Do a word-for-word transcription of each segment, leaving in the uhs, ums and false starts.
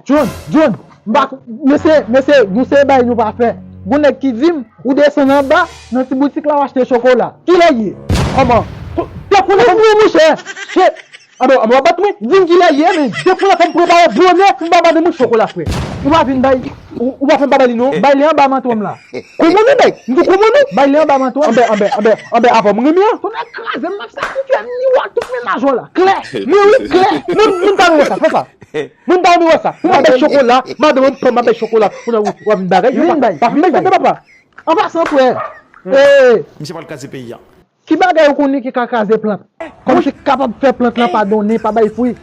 John, John, m pa, mesye, mesye, nou se bay nou pa fè. Gon nèg ki di m, ou desann anba, nan ti boutik la, w achte chokola. Kilè l ye? Kòman? Ko-, tankou nou, monchè. Che, anbè, anbè, w ap bat mwen? Di m kilè l ye, men. Depi lè fè m prepare bonè pou m pa ba moun chokola, frè. Ou pa vin bay, ou, ou pa fè m pa ba li, non. Bay li anba manto m la. Kòman nou, nèg? M di kòman nou? Bay li anba manto m. Anbè, anbè, anbè, anbè, avan m renmen an. Tonnè kraze m, m ap sakrifye m, ni w ak tout mennaj ou la. Klè. Men wi, klè. Moun, moun ta dwe wè sa, fè sa. Moun ta dwe wè sa. Ou m ap bay chokola, madanm an pran, m ap bay chokola. Ou nan, ou ap vin bagay, vin bay, pa vin bay, papa. An pasan, frè. Eh, misye pral kraze peyi a. Ki bagay ou konnen ki ka kraze plant? Kòmsi kapab fè plant lan pa donnen, pa bay fwi.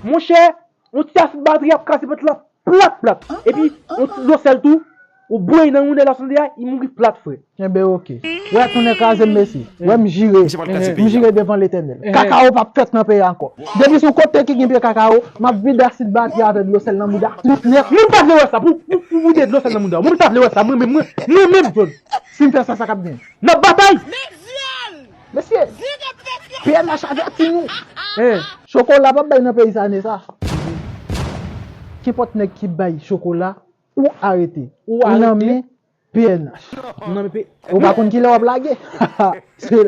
Monchè, yon ti asid batri ap kraze plant lan plat, plat. Epi, yon ti dlo sèl tou, ou bwè nan yon lè lòsande a, li mouri plat, frè. Enben, oke. Wè, tonnè kraze m, mesye. Wè, m jire. Misye pral kraze peyi a. M jire devan Letènèl. Kakao p ap fèt nan peyi a ankò. Depi sou kote ki gen pye kakao, m ap vide asid batri avèk dlo sèl nan mouda tout nèt. Moun pa vle wè sa. Pou, pou, pou vide dlo sèl nan mouda. Moun pa vle wè sa. Mwen menm, mwen, mwen menm, John. Si m fè sa, sa k ap gen? N ap batay. Mesye, P N H avèti nou. Chokola p ap bay nan peyi sa ane sa. Kenpòt nèg ki bay chokola, ou arete. Ou arete. Ou nan men P N H. Ou nan men P-, ou pa konn kilè w ap lage. Se,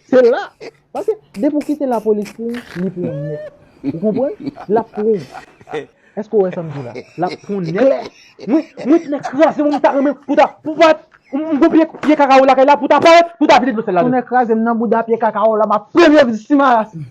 se la. Paske depi w kite lapolis pran w, li pran w nèt. Ou konprann? L ap pran w. Èske w wè sa m di la? L ap pran w nèt. Mwen, mwen tonnè kraze, mwen ta renmen pou ta, pou pa, m, m gon pye, pye kakao lakay la, pou ta parèt, pou ta vide dlo sèl la. Tonnè kraze m nan bouda pye kakao la, m ap premye vin siman rasin.